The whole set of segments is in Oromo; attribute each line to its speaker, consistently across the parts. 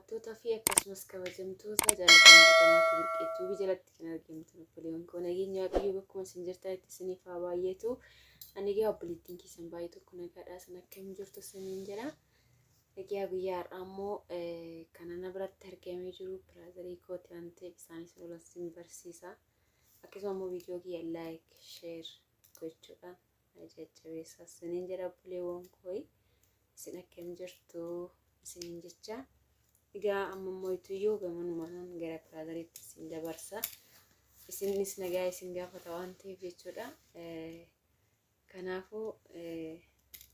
Speaker 1: Daawwattoota fi akkasumas kabajamtoota jaallatamtoota maatii Birqee Tube jalatti kan argamtan obboleewwan koo, nageenya Waaqayyoo bakkuma isin jirtanitti isiniif haa baay'atu. Ani egaa obboleettiin keessan baay'ee tokko nagaadhaa, isin akkam jirtu isiniin jedha. Egaa guyyaa har'aa immoo kan ana biratti argamee jiru brother kooti waan ta'eef isaanis wal isin barsiisa. Akkasuma immoo viidiyoo kiyya like, share gochuudhaan jajjabeessaa isiniin jedha obboleewwan koo. Isin akkam jirtu isiniin jecha. Egaa amma immoo ituyyuu gamanumaan gara brotheriitti isin dabarsa. Isinis nagaa isin gaafata waan ta'eef jechuudha. Kanaafuu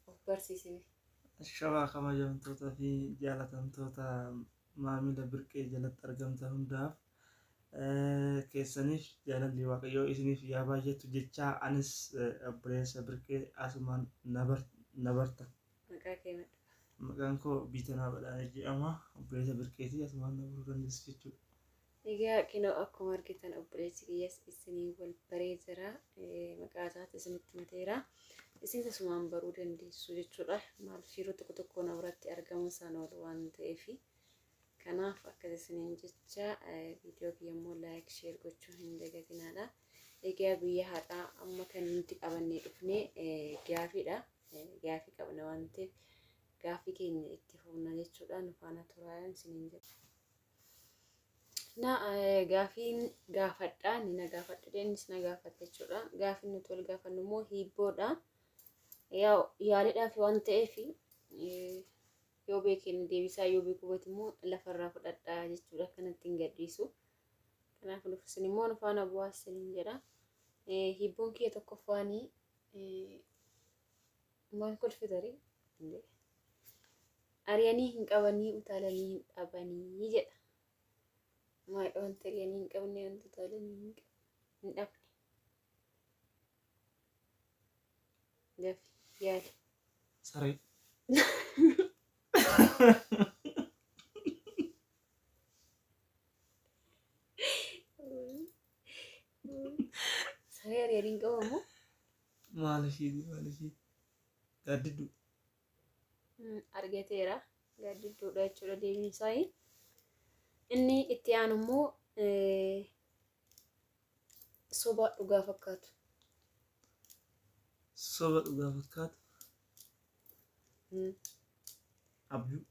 Speaker 1: of barsiisime.
Speaker 2: Shawaa kabajamtoota fi jaalatamtoota maamila Birqee jalatti argamtan hundaaf keessaniif jaalalli Waaqayyoo isiniif yaa baay'atu jechaa, anis obboleessa Birqee, asumaan na barta.
Speaker 1: Maqaa kee madda.
Speaker 2: Maqaan koo Biitanaa Badhaanee jedhama. Obboleessa Birqeetii, asumaan na baruu dandeessu jechuudha.
Speaker 1: Egaa kinoo akkuma argitan obboleessi kiyyas isinii wal baree jira. Maqaa isaatti isinitti himateera. Isin asumaan baruu dandeessu jechuudha. Maaliif, yeroo tokko tokko na biratti argamu isaan oolu waan ta'eef. Kanaaf akkas isiniin jecha, viidiyoo kiyya immoo like, share gochuu hin dagatinaadha. Egaa guyyaa har'aa amma kan nuti qabannee dhufne gaafiidha. Gaafii qabna waan ta'eef gaafii keenya itti fufna jechuudha. Nu faana turaa isiniin jedha. Na gaafiin gaafadha, ni na gaafadha, innis na gaafata jechuudha. Gaafiin nuti wal gaafannu immoo hiibboodha. Yaaliidhaaf waan ta'eef yoo beekeen deebisaa, yoo beekuu baate immoo lafarraa fudhadhaa jechuudha. Akkanatti hin gadhiisu. Kanaaf isin immoo nu faana bu'aa isiniin jedha. Hiibboon kiyya tokkoffaanii maal kolfitarii? Ari'anii hin qabanii, utaalanii hin dhabanii jedha. Maal wanta ari'anii hin qabne, wanta utaalanii hin dhabne? Dafi yaali.
Speaker 2: Saree.
Speaker 1: Saree ari'anii hin qabamu?
Speaker 2: Maal ishiiti, maal ishii? Gaaddiddu.
Speaker 1: Argateera. Gaaddidduudha jechuudha deebiin isaa. Inni itti aanu immoo soba dhugaa fakkaatu.
Speaker 2: Soba dhugaa fakkaatu. Abjuu.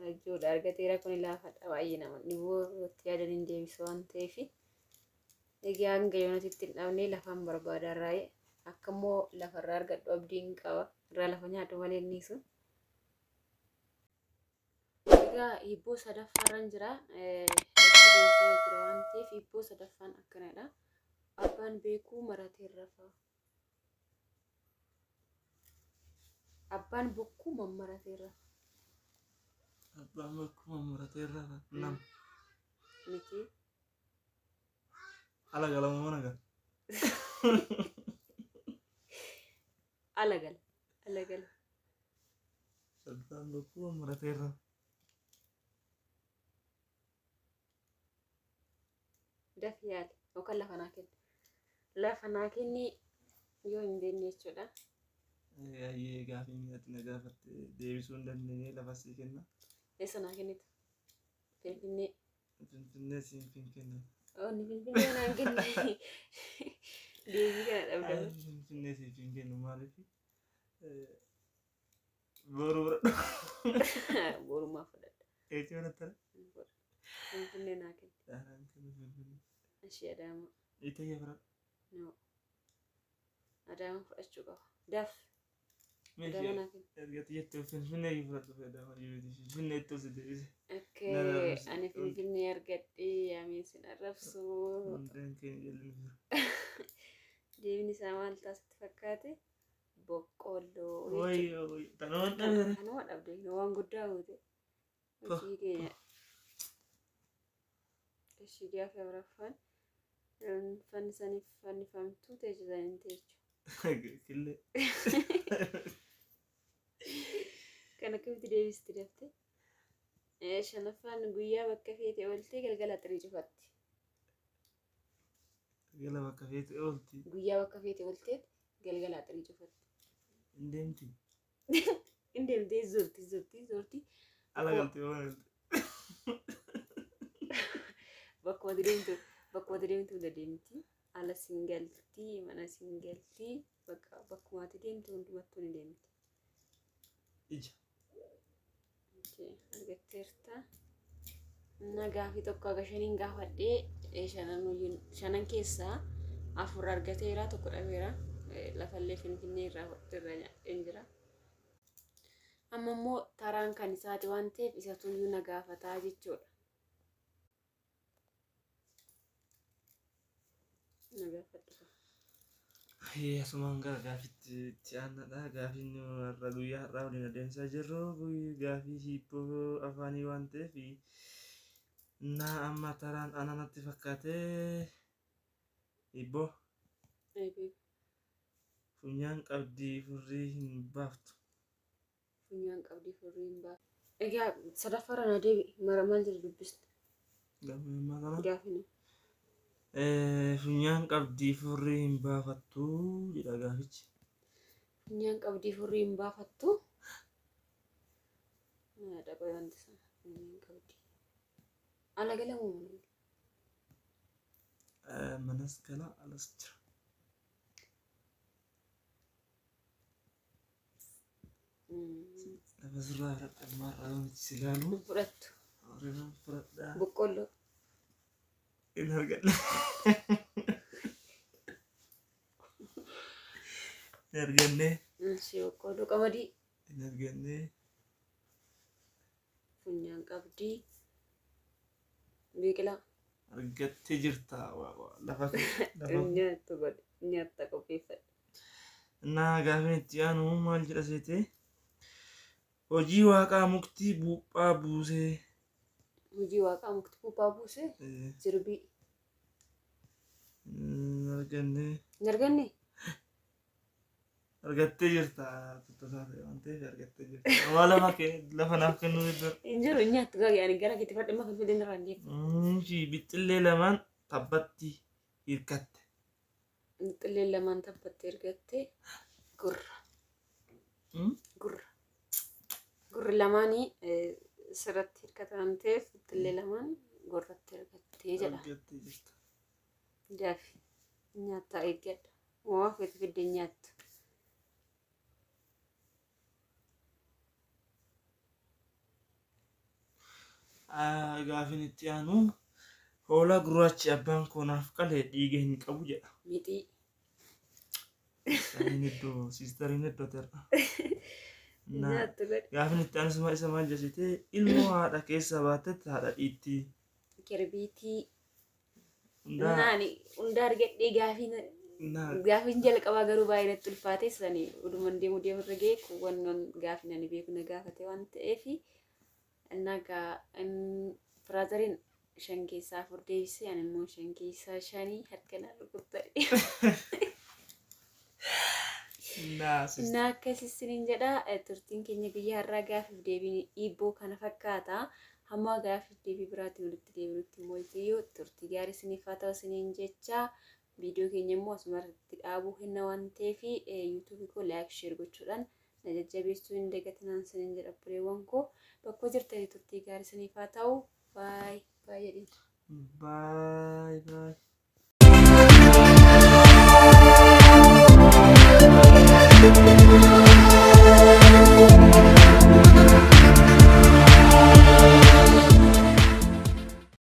Speaker 1: Abjuudha, argateera. Kun laafadha, baay'ee nama dhibuu itti yaadan hin deebisu waan ta'eef. Egaa hanga yoonatitti hin dhabne, lafaan barbaadarraa akka immoo lafarraa argadhu abdiin qaba. Irraa lafa nyaadhu malee inni sun. Egaa hibboo sadaffaarran jira. Jira waan ta'eef hibboo sadaffaan akkanadha. Abbaan beekuu maratee rafa. Abbaan bokkuu mammaratee rafa.
Speaker 2: Abbaan bokkuu mammaratee rafa. Nama.
Speaker 1: Miti.
Speaker 2: Ala galama, mana gala?
Speaker 1: Ala gala. Ala gala.
Speaker 2: Abbaan bokkuu mammaratee rafa.
Speaker 1: Dafi yaali yookaan lafa naa kenni. Lafa naa kenni yoo hin beekne jechuudha.
Speaker 2: Ayyee, gaafii ati na gaafatte deebisuu hin dandeenye, lafa sii kenna.
Speaker 1: Eessa naa kennitu? Finfinnee.
Speaker 2: Finfinnee siif hin kennan.
Speaker 1: Inni Finfinnee naan kenne. Deebii kana dhabdame.
Speaker 2: Finfinnee siif hin kennu, maaliif? Boru fudhadhu.
Speaker 1: Borumaa fudhadha.
Speaker 2: Eetii fudhattara?
Speaker 1: Finfinnee naa kenni.
Speaker 2: Daaraan kennu Finfinnee.
Speaker 1: Ishee Adaama.
Speaker 2: Itayya fudhadhu.
Speaker 1: No. Adaama fudhachuu qaba. Daf. Adaama naa kenni.
Speaker 2: Erga jettee Finfinnee fudhadhu, Adaama dhiibiti. Finfinnee itti si deebise.
Speaker 1: Akka ani Finfinnee argadhee yaamee sin arrabsu.
Speaker 2: Hundeen keenya jalli jira.
Speaker 1: Deebiin isaa maal taasitti fakkaate? Boqqoolloo.
Speaker 2: Wayyoo wayyoo. Tanuma dhabere.
Speaker 1: Kanuma dhabde, waan guddaa goote. Hojii keenya. Ishii gaafa afuraffaan fannisaniif fannifamtuu teechisanii teechu.
Speaker 2: Killee.
Speaker 1: Kan akkamitti deebisti dafte? Shanaffaan, guyyaa bakka feete ooltee galgala xirii cufatti.
Speaker 2: Galgala bakka feete oolti.
Speaker 1: Guyyaa bakka feete ooltee galgala xirii cufatti.
Speaker 2: Hin deemti.
Speaker 1: Hin deemtee, zorti zorti zorti.
Speaker 2: Ala galti, mana galti.
Speaker 1: Bakkuma ati deemtu bakkuma ati deemtu hunda deemti. Ala siin galti, mana siin galti, bakka bakkuma ati deemtu hundumattuu ni deemti.
Speaker 2: Ija.
Speaker 1: Okay, argatteerta. Na gaafii tokko haga shaniin gaafadhee shanan keessaa afur argateera, tokko dhabeera. Lafallee Finfinnee irraa irra nyaadheen jira. Amma immoo taraan kan isaati waan ta'eef isatuyyuu na gaafataa jechuudha. Na gaafadhu.
Speaker 2: Asumaan gara gaafitti itti aanadha. Gaafiin har'a guyyaa har'aa waliin adeemsaa jirru gaafii hiibboo afaanii waan ta'eef na amma taraan ana natti fakkaatee hiibboo funyaan qabdii furrii hin baaftu.
Speaker 1: Funyaan qabdii furrii hin baaftu. Egaa sadaffaarra na deebi, mara maal jedhu dubbisne?
Speaker 2: Gaafii ammaa kana.
Speaker 1: Gaafii.
Speaker 2: Funyaan qabdii furrii hin baafattu jedha gaafichi.
Speaker 1: Funyaan qabdii furrii hin baafattu. Dhaqee wanti sana funyaan qabdii. Ala galamuu mana?
Speaker 2: Manas gala, alas jira. Lafa sirraa fudhadha ammaarraa wanti si ilaalu.
Speaker 1: Hin fudhattu.
Speaker 2: Horiiraan fudhadhaa.
Speaker 1: Boqqolloo.
Speaker 2: Hin argadhe. Hin arganne.
Speaker 1: Ishee boqqolloo, qamadii.
Speaker 2: Hin arganne.
Speaker 1: Funyaan qabdii. Biqilaa.
Speaker 2: Argattee jirta. Lafa lafa.
Speaker 1: Nyaattu godhe. Nyaatta qopheeffadhe.
Speaker 2: Innaa gaafiin itti aanu maal jedha seete? Hojii waaqaa mukti buuphaa buusee.
Speaker 1: Hojii waaqaa mukti buuphaa buusee. Jirbii.
Speaker 2: Hin arganne.
Speaker 1: Hin arganne?
Speaker 2: Argattee jirta. Tuttasaa ta'e waan ta'eef argattee jirta. Waa lafa kee lafa naaf kennuu iddoo.
Speaker 1: Hin jiru, hin nyaattu gaagee ani gara keetti fadhe, amma finfinnee irraa hin deemu.
Speaker 2: Fi bixxillee lamaan tabbatti hirkatte.
Speaker 1: Bixxilleen lamaan tabbatti ergatte, gurra. Gurra. Gurri lamaanii sirratti hirkatan ta'eef bixxillee lamaan gurratti hirkattee jedha.
Speaker 2: Argattee jirta.
Speaker 1: Daafi nyaata eeggadha. Waa feete fidde nyaattu.
Speaker 2: Gaafiin itti aanu hoolaa gurraachi abbaan koo naaf qale dhiiga hin qabu jedha.
Speaker 1: Mixii.
Speaker 2: Saniin iddoo siistariin iddoo terra.
Speaker 1: Nyaattu godhe.
Speaker 2: Gaafiin itti aanu isa maal jedhite? Ilmoo haadha keessaa baatetti haadha dhiitti.
Speaker 1: Kirbiitii.
Speaker 2: Hundaa.
Speaker 1: Naani hunda argadhee gaafiin
Speaker 2: Naa
Speaker 1: gaafiin jalqabaa garuu baay'ee natti ulfaate. Sani uduman deemu deemu irra ga'e kuwannoon gaafiin ani beeku na gaafate waan ta'eef nagaa firaazariin shan keessaa afur deebisee, ani immoo shan keessaa shanii harka na rukuttadhe.
Speaker 2: Naa sister.
Speaker 1: Innaa akkas isiniin jedha, turtiin keenya guyyaa har'aa gaafiif deebiin hiibboo kana fakkaata. Hamma gaafiif deebii biraatiin walitti deebinutti immoo iyyuu turtii gaarii isiniif haa ta'u isiniin jecha, viidiyoo keenya immoo asuma irratti dhaabuu hinna waan ta'eef yuutuubii koo like, share gochuudhaan na jajjabeessuu hin dagatinaan isiniin jedha. Obboleewwan koo, bakka jirtanii turtii gaarii isiniif haa ta'u. Baay baay jedhin.
Speaker 2: Bye.